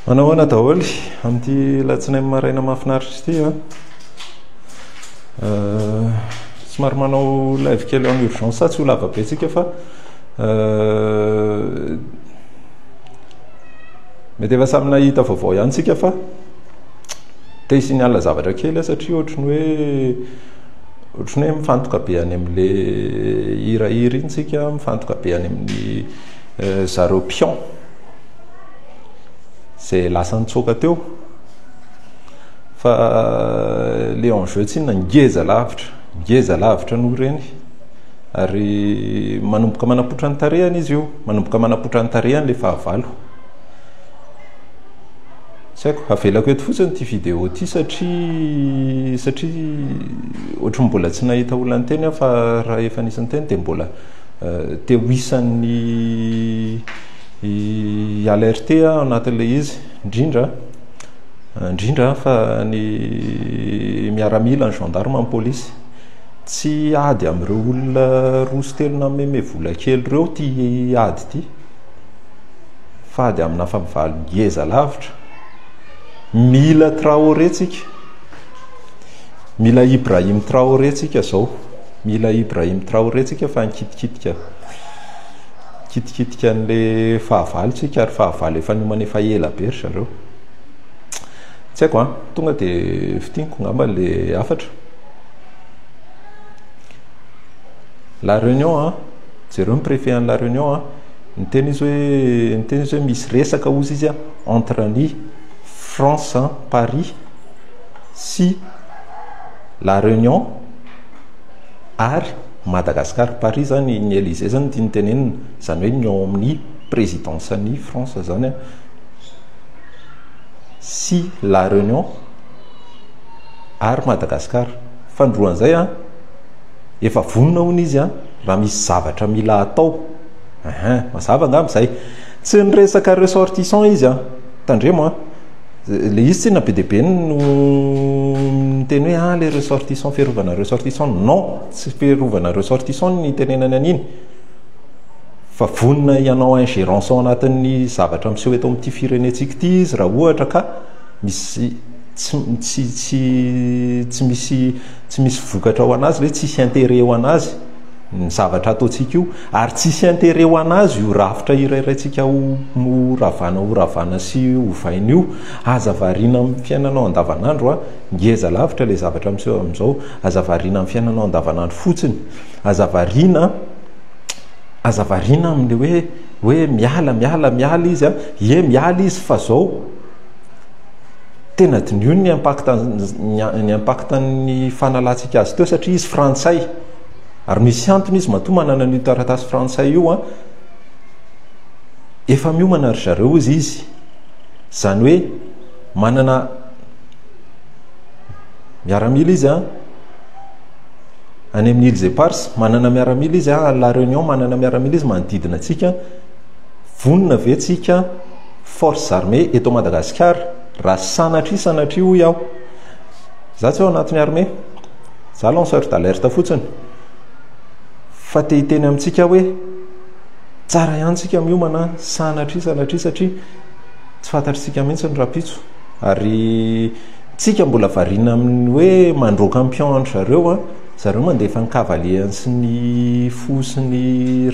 Manahoana daholo amin'ity latsinainy maraina mahafinaritra ity a. Somary manao live kely en urgence tsy ho lava be tsika fa mety efa samy nahita vaovao ihany tsika fa te hi-signale zavatra kely aho satria ohatry ny hoe ohatry ny hoe mifantoka be any amin'le hirahira iny tsika, mifantoka be any amin'ny zareo pion izay lasa nitsoaka teo fa le enjeu tsinona ngeza lavitra, ngeza lavitra noho ireny ary manomboka manapoitra ny tarehiny izy io, manomboka manapoitra ny tarehiny le fahavalo. Tsy haiko, avelako eto fotsiny ity vidéo ity satria satria ohatry ny mbola tsy nahita olona niteny aho fa raha efa nisy niteny dia mbola te ho isan'ny hi-alerter aho anatin'ilay izy, indrindra indrindra fa ny miaramila, ny gendarme, ny polisy. Tsy ady amin'ireo olona roa sy telo nameme vola kely ireo ity ady ity. Fady amina fahavalo ngeza lavitra. Mila Traoré tsika. Mila Ibrahim Traoré tsika zao. Mila Ibrahim Traoré tsika fa nikitikitika kitikitika an'le fahavalo tsika ary fahavalo efa niomana efa ela be ry zareo. Tsy haiko an, tonga dia fintiniko ngamba le hafatra. La Réunion an, jereo ny préfet an'i La Réunion an. Niteny izy hoe, niteny izy hoe misy resaka hozy izy entre ny France, Paris sy La Réunion ary Madagascar. Paris zany, ny Elysée zany no tiany tenenina, izany hoe ny ao amin'ny présidence ny France zany sy La Réunion ary Madagascar. Fanindroan'izay an, efa vonona hono izy an, raha misy zavatra mila atao. Ahin, mazava angamba izay. Tsy niresaka ressortissant izy an. Tandremo an. Le izy tsinona be dia be no niteny hoe ah le ressortissant fiarovana ressortissant. Non, tsy fiarovana ressortissant no nitenenany an'iny. Fa vonona hianao ingérence ao anatin'ny zavatra miseho eto amin'ity firenentsika ity izy raha ohatra ka misy tsy tsy tsy tsy misy tsy misy vokatra ho an'azy ve, tsisy intérêt ho an'azy ny zavatra ataontsika io. Ary tsisy intérêt ho an'azy io rafitra irairaintsika ho ravana ho ravana sy ovaina io. Aza variana amin'ny fiainanao andavanandro a! Ngeza lavitra ilay zavatra miseho amin'izao. Aza variana amin'ny fiainanao andavanandro fotsiny. Aza variana aza variana amin'ilay hoe hoe miala miala miala izy a! Ie miala izy fa zao tena diniho ny impact ny impact ny fanalantsika azy teo satria izy frantsay. Ary misy antony izy matoa manana an'io taratasy frantsay io an! Efa miomana ry zareo hozy izy. Izany hoe manana miaramila izy an, any amin'ny Îles Éparses, manana miaramila izy an, any La Réunion manana miaramila izy manodidina antsika. Vonona ve tsika forces armées eto Madagasikara raha sanatria sanatria hoy aho. Za tsy ao anatin'ny armée. Za lanceur d'alerte fotsiny fa te hiteny amintsika hoe tsara ihany tsika miomana sanatria sanatria satria tsy fantatritsika mihitsy ny rahampitso ary tsika mbola variana amin'ny hoe mandroaka ny pion an-dry zareo an, zareo mandefa ny cavalier-ny sy ny fou sy ny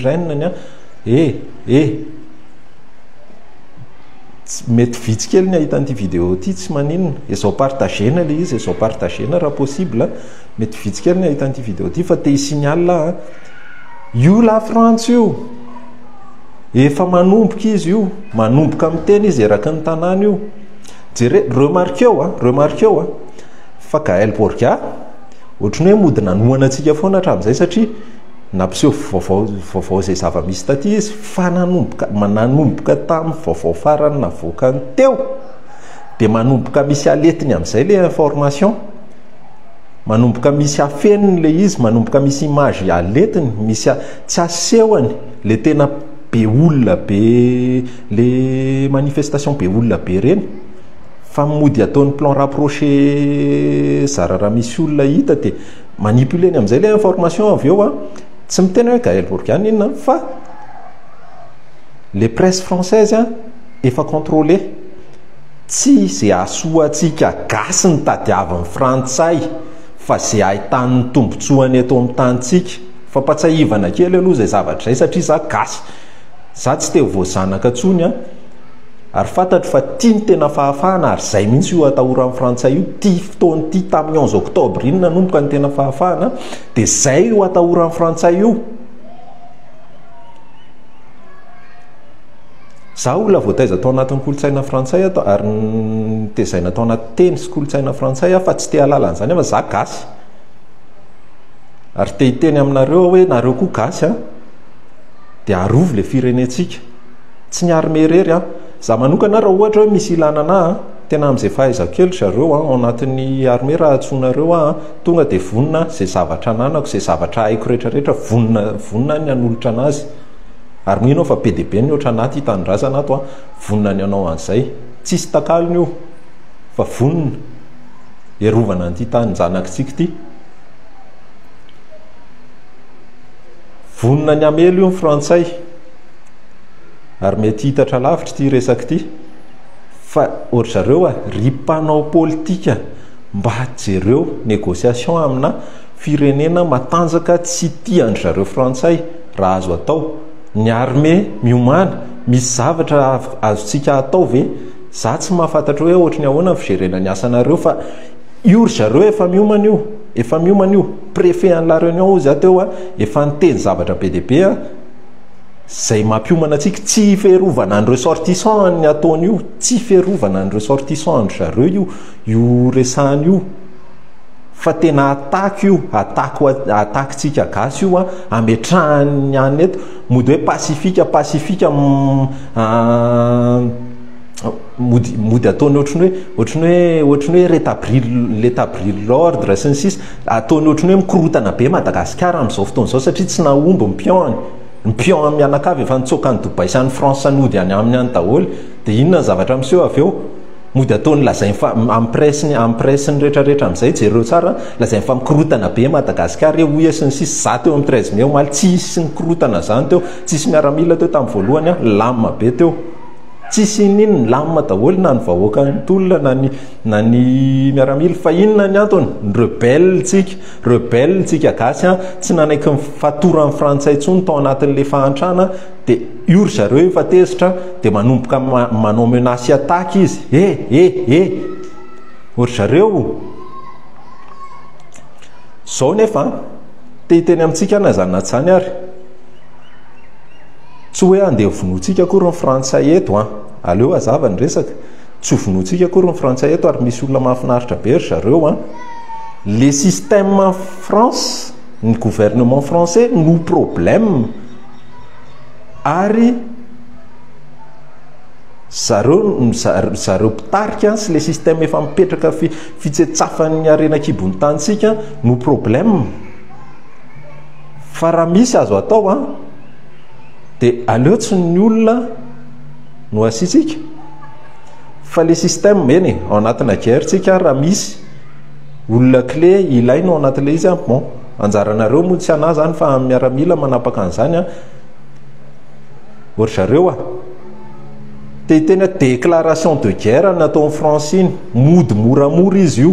reine-ny an, e! e! Mety vitsy kely ny hahita an'ity vidéo ity, tsy maninona. Ezao partager-na ilay izy, ezao partager-na raha possible. Mety vitsy kely ny hahita an'ity vidéo ity fa te hi-signale aho. Io la Frantsa io, efa manomboka izy io, manomboka miteny izy eraky ny tanàna io. Jere, remarqueo a, remarqueo a, fa Gaël Borgia, ohatran'ny hoe mody nanohana antsika foana hatramin'izay satria Nampiseho vaovao vaovao izay zava-misy taty izy fa nanomboka nanomboka tamin'ny vaovao farany navoakany teo dia manomboka misy aletiny amin'izay ilay information, manomboka misy afeniny ilay izy, manomboka misy image aletiny, misy tsy asehony ilay tena be olona be le manifestation be olona be ireny fa mody ataony plan rapproché zara raha misy olona hita dia Manipuler-ny amin'izay ilay information avy eo an, tsy miteny hoe Gaël Bourgain inona fa les presse française an efa contrôlé. Tsy ze hahasoa antsika gasy ny tadiavin'ny frantsay fa ze ahitany ny tombotsoany eto amin'ny tanintsika. Fampatsahivana kely aloha izay zavatra izay satria za gasy, za tsy te ho voazanaka tsony an, ary fantatro fa tia ny tena fahafahana ary zay mihitsy io atahoran'ny frantsay io, ty fotoana ity tamin'ny onze octobre iny nanomboka ny tena fahafahana dia zay io atahoran'ny frantsay io. Za olona voataiza tao anatin'ny kolontsaina frantsay aho ary nitezaina tao anaty teny sy kolontsaina frantsay aho fa tsy te hahalala an'izany aho fa za gasy. Ary te hiteny aminareo aho hoe nareo koa gasy an, dia arovy le firenentsika. Tsy ny armée irery an. Za manokana raha ohatra hoe misy ilana anah an, tena amin'izay fahaizako kely ry zareo an, ao anatin'ny armée raha antsoinareo aho an, tonga dia vonona izay zavatra ananako, izay zavatra haiko rehetrarehetra vonona vonona aho ny hanolotra anazy. Ary mino aho fa be dia be ny ohatranà tia tanindrazana ato an, vonona ny hanao an'izay. Tsisy takalony io fa vonona hiarovana an'ity tanin-janakitsika ity. Vonona ny hamely io ny frantsay. Ary mety hitatra lavitra ity resaka ity. Fa ry zareo a, ry mpanao politika mba jereo négociation amina firenena matanjaka tsy tia an-dry zareo frantsay. Raha azo atao. Ny armée miomàna, misy zavatra azontsika atao ve? Za tsy mahafantatra hoe ohatry ny ahoana ny figerena ny asanareo fa io ry zareo efa miomana io, efa miomana io. Préfet an'i La Réunion hozy aho teo a, efa niteny zavatra be dia be a, izay mampiomana antsika, tsy fiarovana ny ressortissant ny ataony io, tsy fiarovana ny ressortissant an-dry zareo io, io resahana io. Fa tena attaque io, attaque attaque tsika gasy io an, ametrahany ny anona eto, mody hoe pacifique pacifique mody mody ataony ohatry ny hoe ohatry ny hoe ohatry ny hoe rétablir l'établir l'ordre sy ny sisa, ataony ohatry ny hoe mikorotana be Madagasikara amin'izao fotoana izao satria tsy nahomby ny pion-ny, ny pion mianakavy efa nitsoaka any Dubaï sy any France nody any aminy any daholo, dia inona ny zavatra miseho avy eo? Mody ataony lazainy fa amin'ny presse ny amin'ny presse ny rehetra rehetra amin'izay jereo tsara lazainy fa mikorotana be Madagascar e hoy e sy ny sisa za teo amin'ny 13 mai omaly tsisy nikorotana zany teo tsisy miaramila teo tamin'ny voalohany a lamina be teo tsisy inona nilamina daholo na ny vahoaka nitolona na ny na ny miaramila fa inona ny antony ny rebelle tsika rebelle tsika gasy a tsy nanaiky ny fatoran'ny frantsay intsony tao anatin'le fahantrana Dia io ry zareo efa tezitra dia manomboka manao menace attaque izy. Eh eh eh! O ry zareo! Zao nefa an, te hiteny amintsika aho na izany na tsy izany ary. Tsy hoe andeha vonointsika akory ny frantsay eto an. Aleo hazava ny resaka. Tsy ho vonointsika akory ny frantsay eto ary misy olona mahafinaritra be ry zareo an. Le système France, ny gouvernement français no problème. Ary zareo zareo mpitarika sy le système efa mipetraka fi, fitsetsafan'ny harena an-kibon'ny tanintsika no problème. Fa raha misy azo atao an, dia aleo tsy ny olona no asiantsika fa le système, eny e, ao anatina guerre tsika raha misy olona clé ilaina ao anatin'ilay izy an, bon. Anjaranareo moa tsy anah zany fa miaramila manapaka an'izany an. O ry zareo a! Te hiteny aho déclaration de guerre ny nataon'i France iny, mody moramora izy io.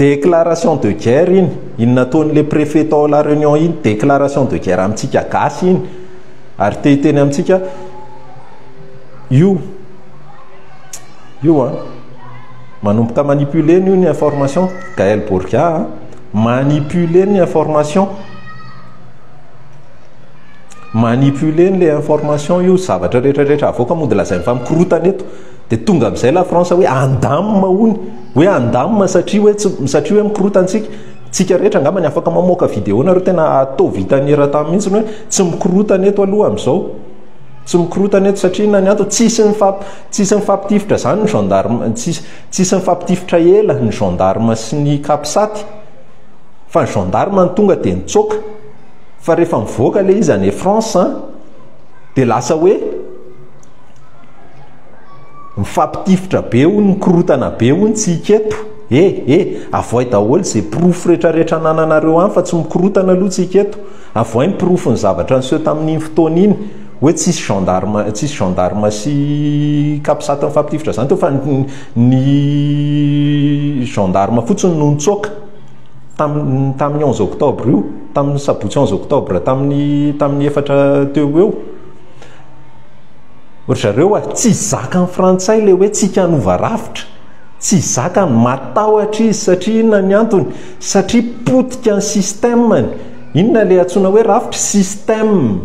Déclaration de guerre iny, iny nataon'ilay préfet tao La Réunion iny, déclaration de guerre amintsika gasy iny. Ary te hiteny amintsika io, io an, manomboka manipuler-ny io ny information, Gaël Borgia an. Manipuler ny information. Manipuler ny le information io zavatra rehetra rehetra avoaka mody lazainy fa mikorotana eto. Dia tonga amin'izay la France hoe andamina hono. Hoe andamina satria hoe tsy satria hoe mikorotana tsika. Tsika rehetra angamba ny afaka mamoaka vidéo nareo tena ataovy hitan'ny eran-tany mihitsy hoe tsy mikorotana eto aloha amin'izao. Tsy mikorotana eto satria inona ny antony? Tsisy mifamp tsisy mifampitifitra izany ny gendarme tsisy Tsisy nifampitifitra ela ny gendarme sy ny capsat fa ny gendarme no tonga dia nitsoaka fa rehefa mivoaka ilay izy any France dia lasa hoe mifampitifitra be hono mikorotana be hono tsika eto eh eh avoay daholo izay porofo rehetrarehetra anananareo any fa tsy mikorotana aloha tsika eto avoay ny porofon'ny zavatra niseho tamin'iny fotoana iny. Hoe tsisy gendarme, tsisy gendarme sy capsat nifampitifitra zany teo fa ny gendarme fotsiny no nitsoaka tamin'ny tamin'ny onze octobre io, tamin'ny sabotsy onze octobre tamin'ny tamin'ny efatra teo ho eo. Ry zareo a, tsy zakan'ny frantsay le hoe tsika hanova rafitra, tsy zakany, matahotra izy satria inona ny antony? Satria potika ny système-ny. Inona le antsoina hoe rafitra? Système.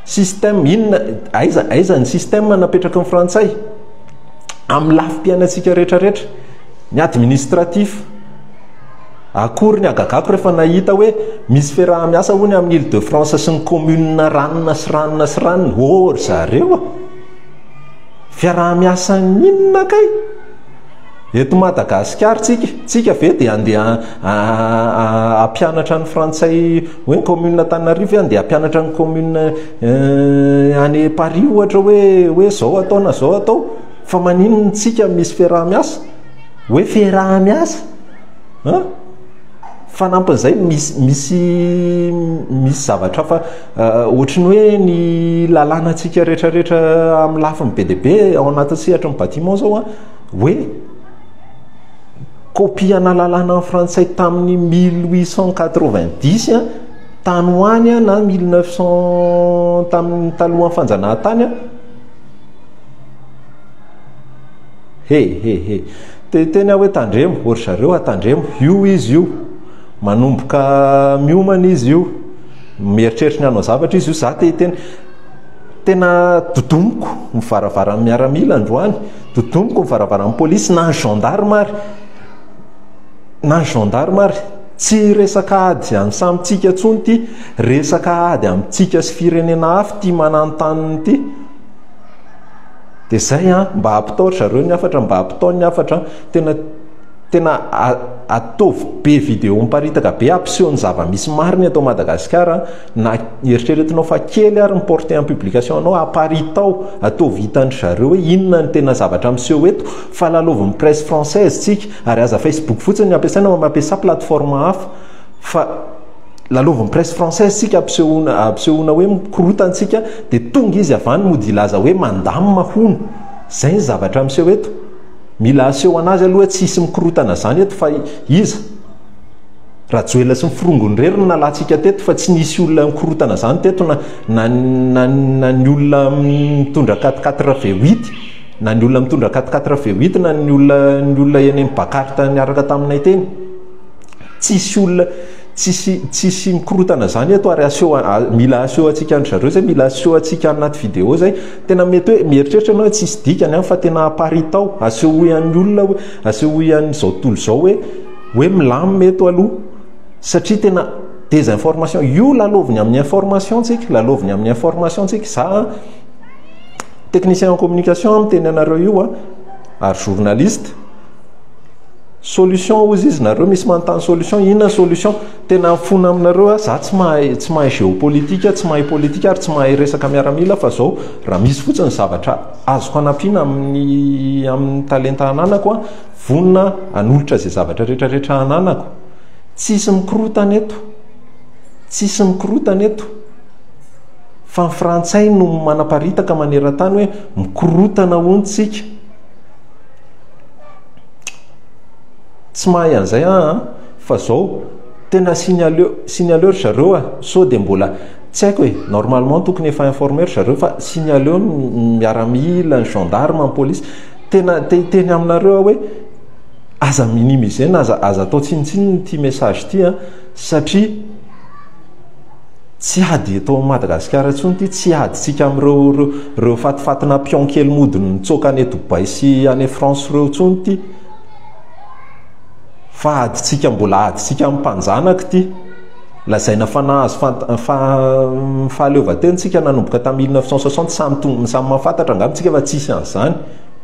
Système, inona, aiza, aiza ny système napetraky ny frantsay? Amin'ny lafim-piainantsika rehetrarehetra. Ny administratif. Akory ny hagagako rehefa nahita hoe misy fiaraha-miasa hono amin'ny Ile de France sy ny commune ranona sy ranona sy ranona. Oh ry zareo a! Fiaraha-miasan'ny inona kay? Eto Madagasikara tsika, tsika ve dia andeha hampianatra ny frantsay hoe ny commune Antananarivo ve andeha hampianatra ny commune any Paris ohatra hoe hoe zao atao na zao atao? Fa maninona tsika misy fiaraha-miasa? Hoe fiaraha-miasa? An? Fanampin'izay misy misy misy zavatra hafa ohatry ny hoe ny lalànantsika rehetrarehetra amin'ny lafiny be dia be ao anatin'ny sehatry ny bâtiment zao an, hoe copie-na lalàna frantsay tamin'ny 1890 an, tany ho any an, na 1900 tamin'ny talohan'ny fanjanahantany an. He he he. Te hiteny aho hoe tandremo, ô ry zareo a, tandremo. Io izy io. Manomboka miomana izy io. Mieritreritra ny hanao zavatra izy io. Za te hiteny. Tena dodomiko ny varavaran'ny miaramila androany. Dodomiko ny varavaran'ny polisy na ny gendarme ary. Na ny gendarme ary. Tsy resaka ady any samy tsika intsony ity. Resaka ady amintsika sy firenena hafa ity mananontanona ity. Dia zay an, mba ampitao ry zareo ny hafatra, mba ampitao ny hafatra an, tena tena ataovy be vidéo miparitaka be hampiseho ny zava-misy marina eto Madagasikara an, na eritreretinao fa kely ary ny portée en publication anao, aparitao, ataovy hitan-dry zareo hoe inona ny tena zavatra miseho eto, fa lalaovin'ny presse française tsika, ary aza Facebook fotsiny ny ampiasaina fa mampiasà plateforme hafa, fa. Lalovin'ny presse française tsika ampisehoana ampisehoana hoe mikorotana tsika dia tonga izy avy any mody hilaza hoe mandamina hono. Zay ny zavatra miseho eto. Mila aseho anazy aloha hoe tsisy mikorotana zany eto fa iza? Rajoelina sy ny forongony irery no nalantsika teto fa tsy nisy olona nikorotana zany teto na na na na ny olona mitondra quatre quatre V huit na ny olona mitondra quatre quatre V huit na ny olona ny olona eny amin'ny Bakart niaraka taminay teny. Tsisy olona tsisy tsisy mikorotana zany eto ary aseho mila aseho antsika an-dry zareo zay, mila aseho antsika anaty vidéo zay. Tena mety hoe mieritreritra ianao hoe tsisy dikany an fa tena aparitao, asehoy an'ny olona hoe asehoy an'izao tontolo izao hoe hoe milamina eto aloha satria tena désinformation io lalaoviny amin'ny information tsika, lalaoviny amin'ny information tsika. Za technicien en communication miteny anareo io an ary journaliste. Solution hozy izy nareo misy manontany solution inona solution tena mifona aminareo aho za tsy mahay tsy mahay géopolitique tsy mahay politique ary tsy mahay resaka miaramila fa zao raha misy fotsiny zavatra azoko anampiana amin'ny amin'ny talenta ananako a vonona hanolotra izay zavatra rehetra rehetra ananako tsisy mikorotana eto tsisy mikorotana eto fa ny frantsay no manaparitaka maneran-tany hoe mikorotana hono tsika Tsy mahay an'izay aho an! Fa zao, tena signaleo, signaleo ry zareo a! Sao dia mbola, tsy haiko e, normalement tokony efa informer ry zareo fa signaleo ny miaramila, ny gendarme, ny police, tena te hiteny aminareo aho hoe aza minimiser-na, aza aza atao tsinontsinona ity message ity an, satria Tsy ady eto Madagasikara intsony ity, tsy adintsika amin'ireo ireo ireo fatifatina pion kely mody nitsoaka any Dubaï sy any France ireo intsony ity. Fa adintsika mbola adintsika amin'ny mpanjanaka ity. Lazaina fa nahazo fahaleovantena tsika nanomboka tamin'ny 1960 samy tonga samy mahafantatra angamba tsika fa tsisy an'izany.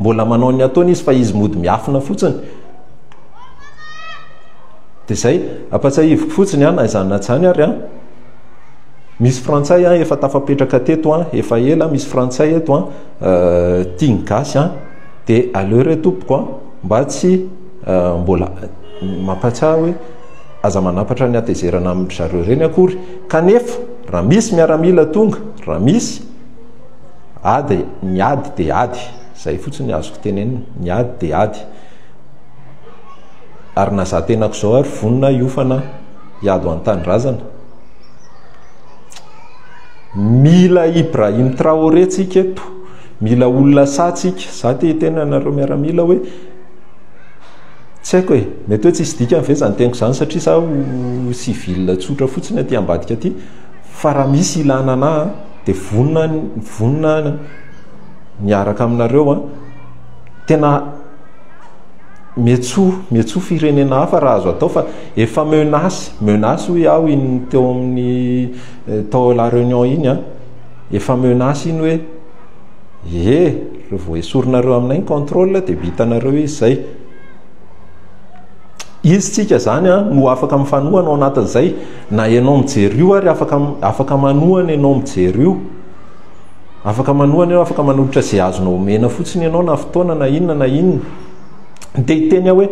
Mbola manao ny ataony izy fa izy mody miafina fotsiny. Dia izay, ampatsiahiviko fotsiny an, na izany na tsy izany ary an, misy frantsay an efa tafapetraka teto an, efa ela misy frantsay eto an, tia ny gasy an, dia aleo re tompoko an, mba tsy mbola mampatsiahy hoe aza manampatra ny hatezerana amin-dry zareo ireny akory, kanefa raha misy miaramila tonga, raha misy. Ady, ny ady dia ady. Izay fotsiny ny azoko tenenina. Ny ady dia ady. Ary na za tenako izao ary vonona hiofana hiady ho an'ny tanindrazana. Mila Ibrahim Traoré tsika eto. Mila olona sahy tsika. Za te hiteny anareo miaramila hoe tsy haiko e, mety hoe tsisy dikany ve izany teniko izany satria za civil tsotra fotsiny aty ambadika aty fa raha misy ilana anah dia vonona vonona miaraka aminareo an. Tena miantsoa miantsoa firenena hafa raha azo atao fa efa menace menace hoy aho iny teo amin'ny tao La Réunion iny an, efa menace iny hoe ee raha vao esorinareo aminay ny contrôle dia vitanareo izy izay. Izy tsika zany an no afaka mifanohana ao anatin'izay, na ianao mijery io ary afaka afaka manohana ianao mijery io. Afaka manohana ianao, afaka manolotra izay azonao omena fotsiny ianao na fotoana na inona na inona. Te hiteny aho hoe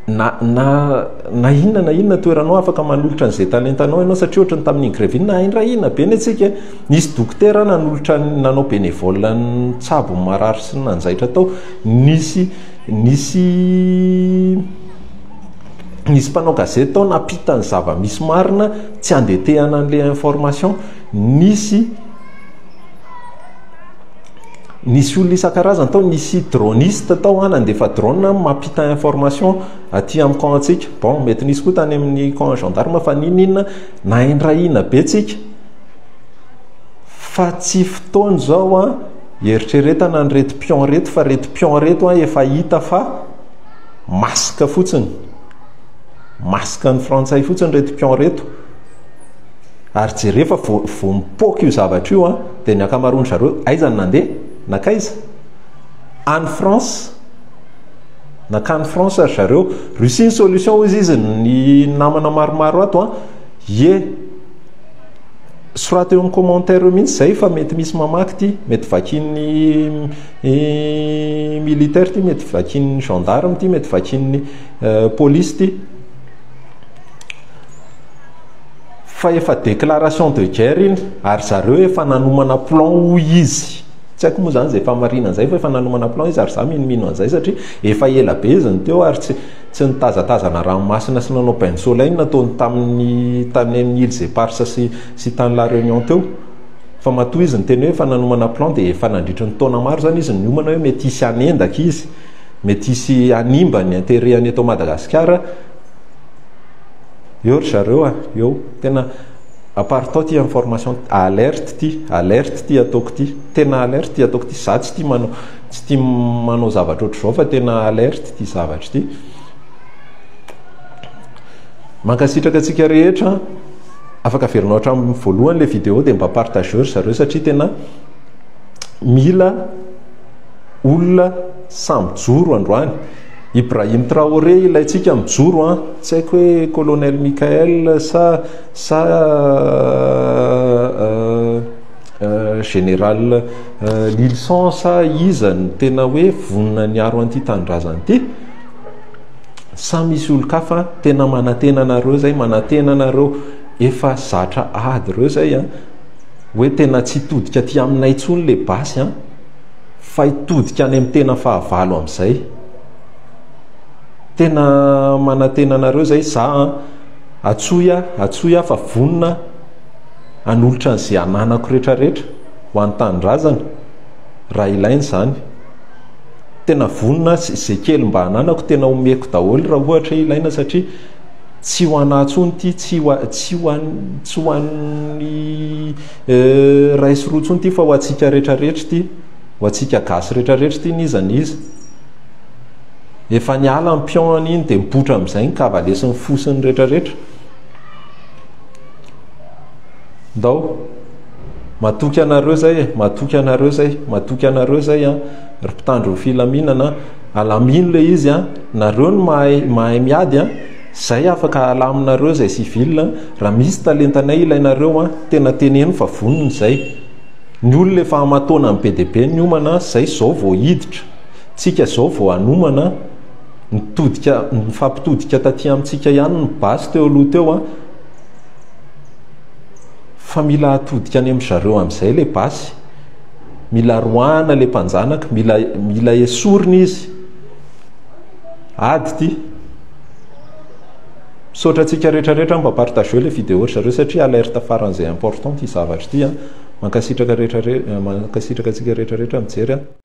na na na inona na inona toeranao afaka manolotra an'izay talentanao ianao satria ohatran'ny tamin'iny grève iny nahaindrahina be ny antsika. Nisy dokotera nanolotra nanao bénévole nitsabo ny marary sy ny nanjaitra tao. Nisy nisy nisy mpanao gazety tao nampita ny zava-misy marina tsy handetehana an'ilay information. Nisy Nisy olona isan-karazany tao, nisy droniste tao an, nandefa drone mampita information aty amin'ny camp antsika. Bon, mety nisy koa tany amin'ny camp gendarme fa n'inon'inona naindrahina be tsika. Fa tsy fotoana izao an, hieritreretana an'ireto pion ireto fa ireto pion ireto an efa hita fa masque fotsiny. Masque an'ny frantsay fotsiny ireto pion ireto. Ary jereo fa vao vao mipoaka io zavatra io an, dia ny ankamaroan-dry zareo aiza no nandeha? Nankaiza? Any France. Nankany France ry zareo. Russie ny solution hozy izy ny namana maromaro ato an. Ie. Soraty eo amin'ny commentaire eo mihitsy izay fa mety misy mamaky ity, mety vakian'ny militaire ity, mety vakian'ny gendarme ity, mety vakian'ny police ity. Fa efa déclaration de guerre iny ary zareo efa nanomana plan hoy izy. Tsy haiko moa zany izay fahamarinana izay fa efa nanomana plan izy ary za minomino an'izay satria efa ela be izy no teo ary tsy tsy nitazatazana ranomasina sy nanao bain de soleil no nataony tamin'ny tany amin'ny îles éparses sy sy tany La Réunion teo. Fa matoa izy niteny hoe efa nanomana plan dia efa nandritry ny taona maro zany izy niomana hoe mety hisy hanendaka izy, mety hisy hanimba ny intérêt-ny eto Madagasikara. Eo ry zareo a, eo. Tena apartao ty information, alerte ty, alerte ty ataoko ty. Tena alerte ty ataoko ty. Za tsy tia manao, tsy tia manao zavatra ohatr'izao fa tena alerte ty zavatra ty. Mankasitraka antsika rehetra. Afaka averinao hatramin'ny voalohany ilay vidéo dia mba partageo ry zareo satria tena mila olona samy mijoro androany. Ibrahim Traoré ilaintsika mijoro an! Tsy haiko hoe colonel Michael sa sa général Lilson sa iza no tena hoe vonona niaro an'ity tanindrazana ity? Sa misy olon-kafa tena manantena anareo zay, manantena anareo efa zatra ady ireo zay an, hoe tena tsy hitodika aty aminay intsony le basy an! Fa hitodika any amin'ny tena fahavalo amin'izay. Tena manantena anareo izay za an. Antsoy aho, antsoy aho fa vonona hanolotra an'izay ananako rehetrarehetra ho an'ny tanindrazana raha ilaina izany. Tena vonona aho, izay kely mba ananako tena omeko daholo raha ohatra hoe ilaina satria tsy ho anà intsony ity, tsy ho tsy ho an'ny tsy ho an'ny Ray sy roa intsony ity fa ho antsika rehetrarehetra ity, ho antsika gasy rehetrarehetra ity n'iza n'iza. Efa niala ny pion iny dia mipoitra amin'izay ny cavalier sy ny fou sy ny rehetrarehetra. Ndao. Matoky anareo zay e, matoky anareo zay, matoky anareo zay an, ry mpitandro ny filaminana, alamino le izy an, nareo no mahay mahay miady an. Zay afaka alaminareo zay civil raha misy talentanay ilainareo an tena teneno fa vonona izay. Ny olona efa aman-taonany be dia be niomana zay zao vao hiditra. Tsika zao vao hanomana nitodika nifampitodika taty amintsika ihany ny basy teo aloha teo an fa mila atodika any amin-dry zareo amin'izay ilay basy. Mila roahana le mpanjanaka, mila mila esorina izy. Ady ity. Misaotra antsika rehetra rehetra mba partageo le vidéo ry zareo satria alerte faran'izay important ity zavatra ity a. Mankasitraka rehetra mankasitraka antsika rehetra rehetra mijery a.